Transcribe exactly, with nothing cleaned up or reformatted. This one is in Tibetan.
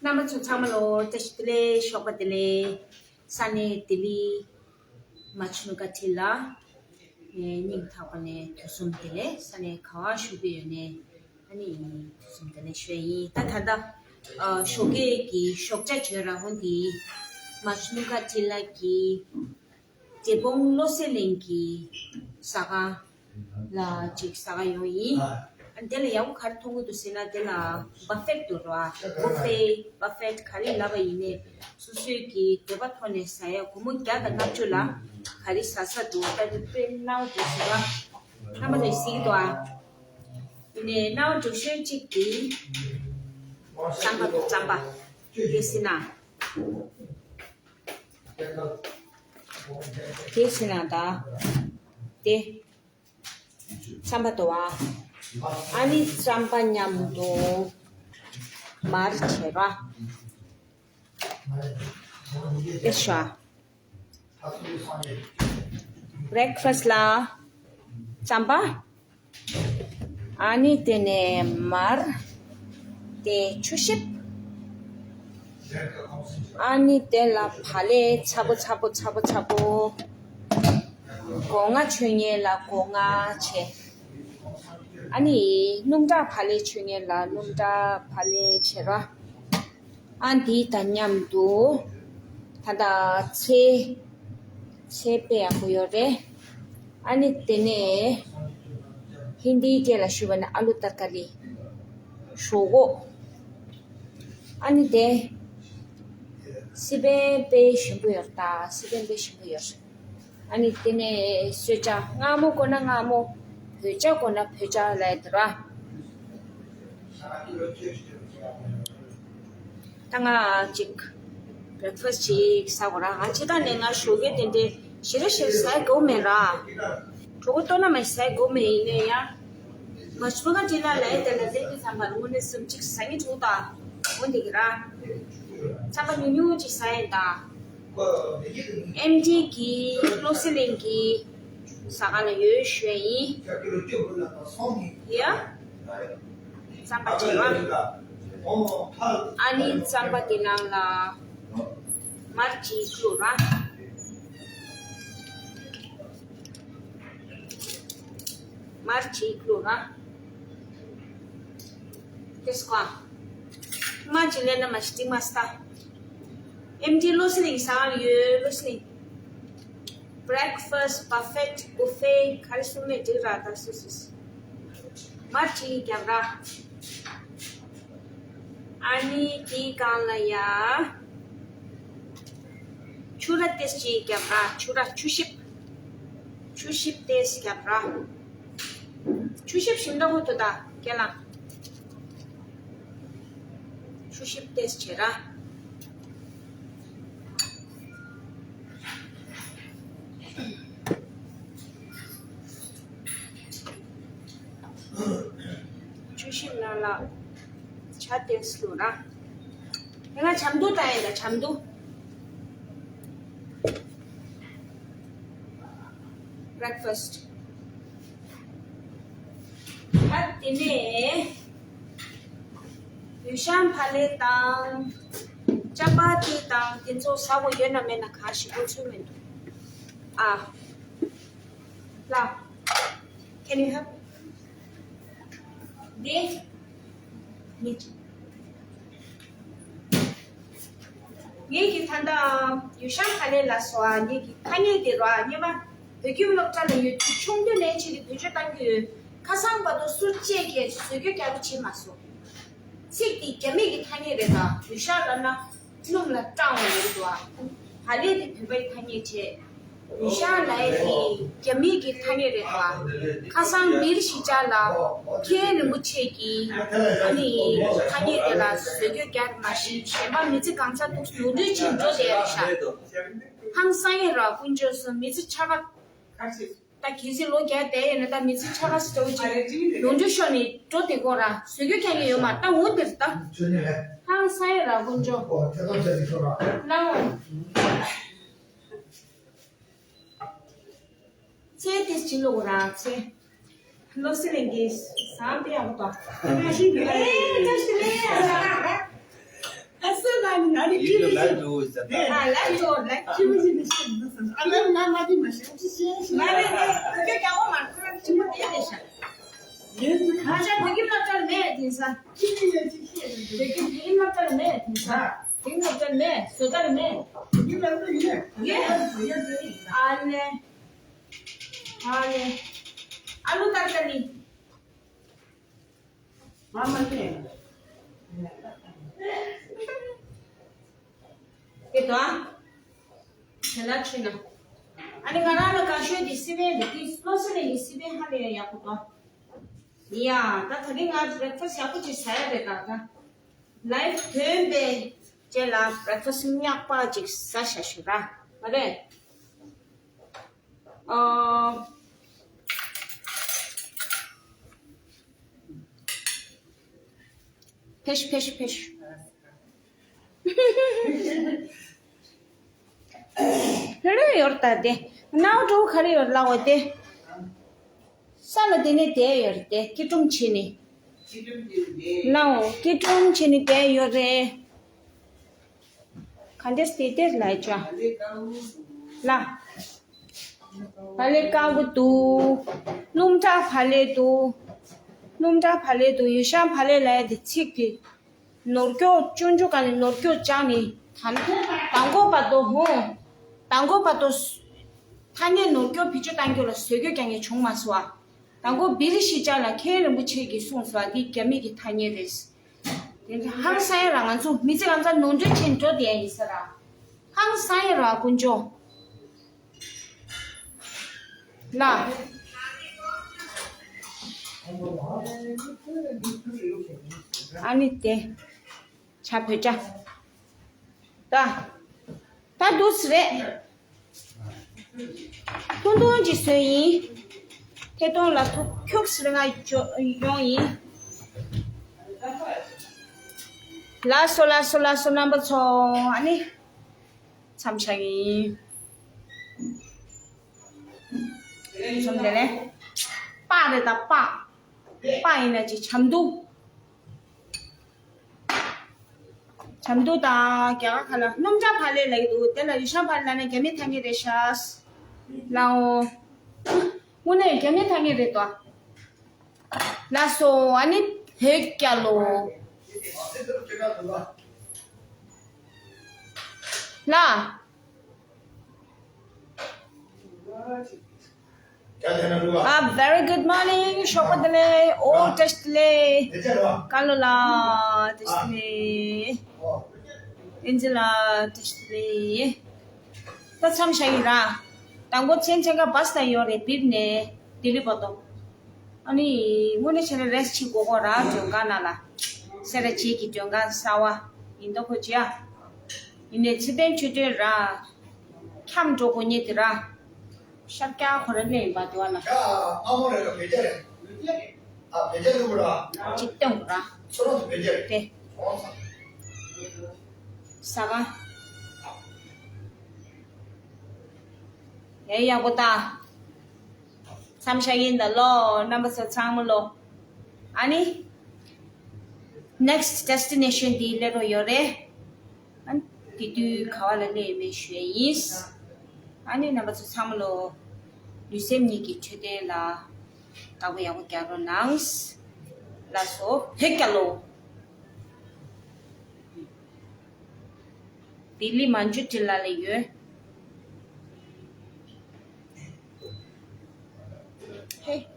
རྣམ་པ་ཚོ་ཚང་མ་ལོ་བཀྲ་ཤིས་བདེ་ལེགས། ཞོགས་པ་བདེ་ལེགས། ས་གནས་ལྡི་ལི་མ་ཆུ་ནུ་ཀ་ཁྲི་ལ་ངས་སྙིང་ཐག་པ་ནས་དུས་གསུམ་བདེ་ལེགས། ས་གནས་ག་བ་བཞུགས་ཀྱི་ཡོད་ནའི་ཨ་ནི་དུས་གསུམ་བདེ་ལེགས་ཞུ་ཡ་ཡིན། ད་ད་ལྟ་ཨ་ཞོགས་ཀས་ཀྱི་ཞོགས་ཇ་བྱོས་ར་ཧོན་དེ་མ་ཆུ་ནུ་ཀ་ཁྲི་ལ་གི་འབྲས་སྤུངས་བློ་གསལ་གླིང་གི་ཟ་ཁང་ལ་ཅིག་ཟ་ག་ཡོང་ཡིན། ཨ་དེ་ལ་ཡག་པོ་ག་རེ་མཐོང་གི་འདུག་ཟེར་ན། དེ་ལ་བ་ཕེཊ་འདུག་ར། བུ་ཕེ་བ་ཕེཊ་ག་རེ་ལབ་པ་ཡིན་ནའི་སོ་སོའི་གི་འདོད་པ་ཐོག་ནས་ཟ་ཡ། སྒོར་མོ་བརྒྱ་དང་ལྔ་བཅུ་ལ་ག་རེ་ཟ་ས་འདུག་ད་དེ་དཔེ་སྣང་འདུག་ཟེར་བ། ལྷག་མ་རེ་གཟིགས་འདུག་ཨ། ཡིན་ནའི་སྣང་བ་འགྲོ་ཤོས་གཅིག་གི་རྩམ་པ་འདུག་རྩམ་པ་དེ་ཟེར་ན། དེ་ཕྱིན་ན་ད་དེ་རྩམ་པ་དོ་བ། ཨ་ནི་རྩམ་པ་མཉམ་དུ་མར་བྱེད་ར། དེ་ཤ། བྷི་རེག་ཕ་སི་ལ་རྩམ་པ། ཨ་ནི་དེ་ནས་མར། དེ་ཆུ་ཞིབ། ཨ་ནི་དེ་ལ་བག་ལེབ་ཚ་པོ་ཚ་པོ་ཚ་པོ་ཚ་པོ། སྒོ་ང་མཆོད་མཁན་ལ་སྒོ་ང་བྱེད། ཨ་ནི་སྣུམ་དྲག་བག་ལེབ་མཆོད་མཁན་ལ་སྣུམ་དྲག་བག་ལེབ་བྱེད་ར། ཨ་འདི་དང་མཉམ་དུ་ད་ལྟ་ཚལ། ཚལ་དཔེ་ཡག་པོ་ཡོད་རེད། ཨ་ནི་དེ་ནས་ཧིན་དིའི་སྐད་ལ་ཞུས་པ་ན་ཨ་ལུ་ཏར་ཀ་རི། ཞོག་ཁོག་ཨ་ནི་དེ་སི་པན་དཔེ་ཞིམ་པོ་ཡོད་རེད། ད་སི་པན་དཔེ་ཞིམ་པོ་ཡོད་རེད། ཨ་ནི་དེ་ནས་གསོལ་ཇ། མངར་མོ་དགོས་ན་མངར་མོ། བོད་ཇ་དགོས་ན་བོད་ཇ་ལབ་ཡ་དེ་ར། ད་ང་ཅིག་བྷི་རེག་ཕ་སི་ཅིག་ཟ་དགོས་ར། ང་ཕྱི་ཐག་ནས་ང་ཞོགས་ཀས་དེ་འདྲའི་ཞེ་དྲག་ཞེ་དྲག་ཟ་དགོས་མེད་ར། གྲོད་ཁོག་ལྟོགས་ན་མ་ཟ་དགོས་མེད། ཡིན་ནའི་ཡང་མ་ཆུ་ནུ་ཀ་ཁྲི་ལ་ལ་ཡ་དེ་ལ་ལེན་དུས་ཙམ་པ་ལ་དངོས་གནས་སེམས་ཅིག་ཟ་སྙིང་འདོད་ད། འོ་འདི་གི་ར། ཚ་བ་ཉུང་ཉུང་ཅིག་ཟ་ཡིན་ད། ཨེམ་ཆི་གི་བློ་གསལ་གླིང་གི་ཟ་ཁང་ལ་ཡོད་ཞུ་ཡ་ཡིན། ཡ། རྩམ་པ་བྱེད་ར། ཨ་ནི་རྩམ་པ་དེ་ནང་ལ་མར་ཅིག་བླུགས་ར། མར་ཅིག་བླུགས་ར། དེ་སྐོ། མར་ཅིག་ལེན་ན་མ་ཤི་ཏིག་མ་སྟ། ཨེམ་ཆི་བློ་གསལ་གླིང་ཟ་ཁང་ལ་ཡོད། བློ་གསལ་གླིང་། བྷི་རེག་ཕ་སི། བ་ཕེཊ། བུ་ཕེ། ག་རེ་གསུང་མེད་འགྲིག་ར། ད་སུ་སུ་སུ། མར་ཅིག་རྒྱབ་ར། ཨ་ནི་དེའི་སྒང་ལ་ཡ། ཆུ་ར་ཏེས་ཅིག་རྒྱབ་ར། ཆུ་ར། ཆུ་ཞིབ། ཆུ་ཞིབ་ཏེས་རྒྱབ་ར། ཆུ་ཞིབ་ཞིམ་འདྲ་བོ་འདུག་ད་རྒན་ལགས། ཆུ་ཞིབ་ཏེས་བྱེད་ར། ཆུ་ཞིབ་ནང་ལ་ཇ་ཏེས་བླུགས་ར། དེ་ང་ཇ་མདོག་ལྟ་ཡིན་ད། ཇ་མདོག་བྷི་རེག་ཕ་སི། ད་དེ་ནས་ཡུས་ཤན་བག་ལེབ་དང་ཅ་པ་ཏི་དང་དེ་ཚོ་ཟ་དགོས་ཡོད་ན་མེད་ན་གང་ཞིག་གོ་ཚོད་མི་འདུག་ཨ། ལ། Can you help? འདི། མི། ངེད་ཀྱི་ད་ལྟ་ཡུས་ཤན་བག་ལེབ་ལ་སོགས་ཨ། ངེད་ཀྱི་ཐ་སྙད་དེ་རོ་ཨ། སྙེ་མ་བོད་ཁྱིམ་སློབ་གྲྭ་ལ་ཡོད་དུས་ཆུང་དུས་ནས་ཕྱི་ལ་བེད་སྤྱོད་བཏང་གི་ཡོད། ཁ་སང་བར་དུ་སུ་གཅིག་གིས་བཟོ་བཅོས་རྒྱག་རོགས་བྱས་མ་སོང་། ཚིག་འདི་རྒྱ་མི་གི་ཐ་སྙད་རེད་ད། ཡུས་ཤན་ལབ་ན་སྣུམ་ལ་སྐྲངས་པ་རེད་འདུག་ཨ། བག་ལེབ་འདི་བོད་པའི་ཐ་སྙད་བྱས། ཡུས་ཤན་ལབ་ཡ་དེ་རྒྱ་མི་གི་ཐ་སྙད་རེད་འདུག་ཨ། ཁ་སང་མིར་གཞིས་ཆགས་ལ་མཁན་རིན་པོ་ཆེ་གིས་ཨ་ནི་ཐ་སྙད་དེ་ལ་བཟོ་བཅོས་རྒྱག་མ་ཤེས། གཞན་པ་མི་ཚེ་གང་ཚ་འདུག་ནོར་འཁྲུལ་ཅིག་འགྲོ་བསྡད་ཡ་རེད་ཤག་ཧང་སང་ཡ་ར་དཀོན་མཆོག་གསུམ། མི་ཚེ་ཆག་ག་ད་གལ་སྲིད་ལོ་བརྒྱ་བསྡད་ཡོད་ན་ད་མི་ཚེ་ཆག་ག་སི་ཏོ་ཅིག་ནོར་འཁྲུལ་ཤོར་ནས་འགྲོ་བསྡད་ཀྱི་ཡོད་ར། བཟོ་བཅོས་རྒྱག་མཁན་ཡོད་མ་རེད། ད་འོ་དེ་རེད་ད། ཧང་སང་ཡ་ར་དཀོན་མཆོག་ལའོ། ཚེ་དེ་ཕྱི་ལོགས་ར་ཚེ། བློ་གསལ་གླིང་གི་ཟ་ཁང་དཔེ་ཡག་པོ་འདུག་ཨེ་བཀྲ་ཤིས་བདེ་ལེགས། ཨ་ལ་ཡོད་ལ། ཁྱི་མི་ཞིག་ནི་ཤི་འདུག་ཟེར། ཨ་ལ་ང་མ་དེ་མ་ཤི་ཤི་ཤི། ང་རེ་རེ་ཁྱོད་རྒྱ་བོ་མ་ཁོ་རང་ཆི་མོ་དེ་རེད་ཤག་ང་ཅག་བོད་ཁྱིམ་སློབ་གྲྭར་མེད་དེང་སང་། ཁྱི་མི་ཡོད་ཅིག་ཤི་རེད། བོད་ཁྱིམ་བོད་ཁྱིམ་སློབ་གྲྭར་མེད་དེང་སང་། བོད་ཁྱིམ་སློབ་གྲྭར་མེད། བཟོ་གྲྭར་མེད། བོད་ཁྱིམ་སློབ་གྲྭར་ཡོད། ཡོད། ཨ་ལེ། ཨ་ལེ། ཨ་ལུ་ཏར་ཀ་ནི། མ་མ་ཤེས། དེ་དང་། དེ་ལ་ཆུ་ན། ཨ་ནི་ང་རང་ལ་དགའ་ཤོས་དེ་སི་པན་རེད། དེ་བློ་སེ་ནས་ཡིན། སི་པན་ཧ་ལས་ཡག་པོ་དང་། ཡ། ད་ད་རིང་ང་བྷེ་རེག་ཕ་སི་ཡག་པོ་ཅིག་ཟ་ཡ་རེད། ད་ད་ལའེབ་ཐོན་པའི་རྗེས་ལ་བྷེ་རེག་ཕ་སི་རྙིང་པ་ཅིག་ཟ་ཤ་ཞུ་ར། མ་རེད། ཨ། ཕེཤ་ཕེཤ་ཕེཤ། ཧེ་རེ་ཡོར་ད་དེ། ནའོ་ཀྲོ་ག་རེ་ཡོར་ལ་འོ་དེ། ས་ལ་དེ་ནས་དེ་ཡོར་དེ་སྐྱིལ་ཀྲུང་བྱེད་ནི། ལའོ་སྐྱིལ་ཀྲུང་བྱེད་ནི་དེ་ཡོར་རེ། ག་འདྲས་དེ་དེ་ལ་ཅོ། ལ། བ་ལེ་དཀར་པོ་འདུག་སྣུམ་སྒྲ་བ་ལེ་འདུག་སྣུམ་སྒྲ་བ་ལེ་འདུག་ཡུལ་ཤང་བ་ལེ་ལ་ཡ་དེ་ཚིག་གི་ནོར་སྐྱོག་ཅུང་ཅུང་ག་ནས་ནོར་སྐྱོག་བཅག་ནི། ད་མདང་དགོང་བར་དུ་ཧོ། མདང་དགོང་བར་དུ་ཐ་སྙད་ནོར་སྐྱོག་བེད་སྤྱོད་བཏང་རྒྱུ་ལ་བཟོད་རྒྱུ་རྐྱང་ངས་བྱུང་མ་སོང་ཨ། མདང་དགོང་བི་རི་ཤི་ཅག་ལ་མཁན་རིན་པོ་ཆེ་གིས་གསུངས་སོང་ཨ། འདི་རྒྱ་མི་གི་ཐ་སྙད་རེད། དེ་ཧང་སང་ཡ་ར་ང་ཚོ་མི་ཚེ་གང་ཚ་ནོར་འཁྲུལ་ཆེན་འགྲོ་བསྡད་ཡིན་ས་ར། ཧང་སང་ཡ་ར་དཀོན་མཆོག་ལ། ཨ་ནི་དེ། བྱ་བོད་ཇ། ད། ད་འདུག་སེ་རེད། ཐུང་ཐུང་ཅིག་བཟོས་ཡིན། ཐད་གཏོང་ལ་ཐུག་ཁྱུག་སེ་རེ་ང་ཡོང་ཡིན། ལགས་སོ་ལགས་སོ་ལགས་སོ་རྣམ་པ་ཚོ། ཨ་ནི། མཚམས་བཞག་ཡིན། ཚོམ་དེ་ལས། པགས་རེད་ད་པགས། པགས་ཡིན་ན་ཅི་ཆམ་དུ། ཆམ་དུ་དང་རྒྱ་གར་ཁ་ལ་སྣུམ་སྒྲ་བ་ལེ་ལབ་ཀྱི་འདུག་དེ་ལ་ཡུལ་ཤང་བ་ལེ་ལབ་ན་རྒྱ་མི་ཐ་སྙད་རེད་ཤག་ལའོ། དངོས་གནས་རྒྱ་མི་ཐ་སྙད་རེད་དོ། ལགས་སོ། ཨ་ནི་བོད་རྒྱལ་ལོ། ལ། A very good morning. ཞོགས་པ་བདེ་ལེགས། ཨོ་བཀྲ་ཤིས་བདེ་ལེགས། ཀ་ལོ་ལགས་བཀྲ་ཤིས་བདེ་ལེགས། ཨིན་ཇི་ལགས་བཀྲ་ཤིས་བདེ་ལེགས། ད་མཚམས་བཞག་ཡིན་ར། དང་པོ་མཚན་མཚན་ཁ་བ་སི་ལ་ཡོད་རེད། བིབ་ནས་ལྡི་ལི་བར་དུ། ཨ་ནི་དངོས་གནས་བྱས་ན་རེ་སི་ཊི་བྱེད་དགོས་ཀྱི་ར། མགྲོན་ཁང་ནང་ལ། སེ་ར་བྱེས་ཀྱི་མགྲོན་ཁང་གསར་པ་ཡིན་མདོག་ཁ་ཅིག་ཡ། ཡིན་ནའི་ཚེ་བརྟན་ཆོས་སྒྲོན་ར། འཁྱམས་འགྲོ་དགོས་ངེས་དེ་ར། ཤར་རྒྱག་ཁོ་ར་ལེན་པ་དེ་བ་ལ། ཡ། ཨ་མོ་རེད་ལ་བེད་རྒྱ་རེད། ཨ་བེད་རྒྱ་རེད་བ་ར། ཅིག་སྟོན་དགོས་ར། ཚོ་རང་དུ་བེད་རྒྱ་རེད། དེ། ཨོ་ས། ས་ག་ཡ་ཡག་པོ་ད། མཚམས་བཞག་ཡིན་ད་ལོ། རྣམ་པ་ཚོ་ཚང་མ་ལོ། ཨ་ནི། next destination དེ་སླེབས་རོགས་ཡོད་རེད། ཨ་ནི་དེ་དུས་ག་བ་ལ་སླེབས་ཡོད་མེད་ཞུ་ཡ་ཡིན། ཨ་ནི་རྣམ་པ་ཚོ་ཚང་མ་ལོ། ལུས་སེམས་གཉིས་ཀྱི་འཕྲོད་བསྟེན་ལ་བདག་པོ་ཡག་པོ་རྒྱག་རོགས་གནང་། ལགས་སོ། བོད་རྒྱལ་ལོ། ལྡི་ལི་མན་ཇུ་ཊི་ལ་ལ་ཡོད། ཧེ།